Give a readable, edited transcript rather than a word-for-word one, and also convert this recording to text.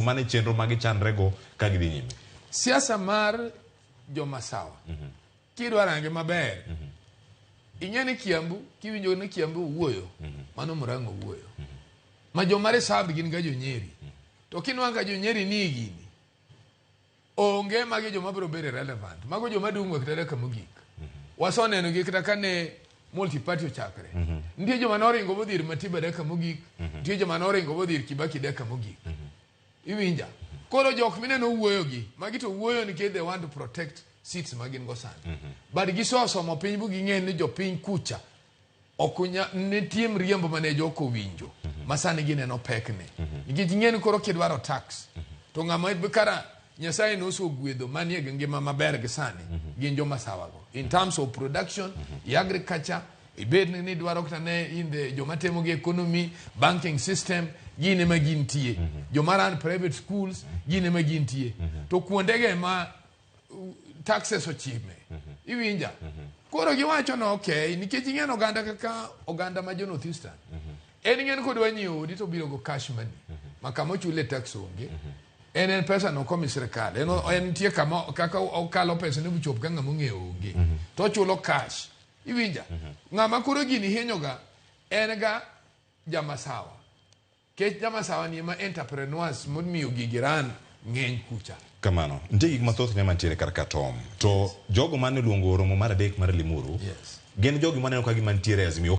Mano e chenro ma gichanrego ka gidhi nyime. Siasa mar jomasawa kidwa range maber ing'e ni Kiambu kiwinjo ni Kiambu owuoyo mano Murang'a owuoyo ma joma reserved gin ga jo-Nyeri to kinwang'o ka jo-Nyeri ni e gini onge magi joma biro bedo relevant mago joma dung' kata dakika mogik waseneno gi kata kane multi party ochakre nitie joma noringo modhi ir Matiba dakika mogik nitie joma noringo modhi ir Kibaki dakika mogik iwinja koro jok mineno wuoyo gi magi to wuoyo nikech they want to protect seats ma gin go sani but gisesomo piny bu ging'e ni jopiny kucha ok onya nitie mriambo mane jok owinjo ma sani gineno pekne nikech ing'e ni koro kidwaro tax to ng'ama kara Nyasaye nosegwedho manie gi ngima maber gi sani gin joma sawago in terms of production i agriculture ibed ni idwaro kata ne in the joma temo gi economy banking system gin ema gintie joma run private schools gin ema gintie to kuondege ma taxes ochime iwinja koro giwacho no okay nikech ing'eno oganda kaka oganda ma jo North Eastern en ing'en kodwa nyiewo odi to obiro go cash money ma kama ochule tax onge en en pesa no komi sirikal en en nitie kama kaka okalo pesa ne bochop ka ng'ama ong'eyo onge to ochulo cash iwinja ng'ama koro gini hinyoga en ga jamasawa kech jamasawa ni ema entrepreneurs momiyo gigi ran ng'eny kucha. Kamano. Nitie gik mathoth ne mantiere kar ka Tom. To jogo mane oluongo romo mar adek mar Limuru, gin jogi maneno ka gima nitiere e Azimio.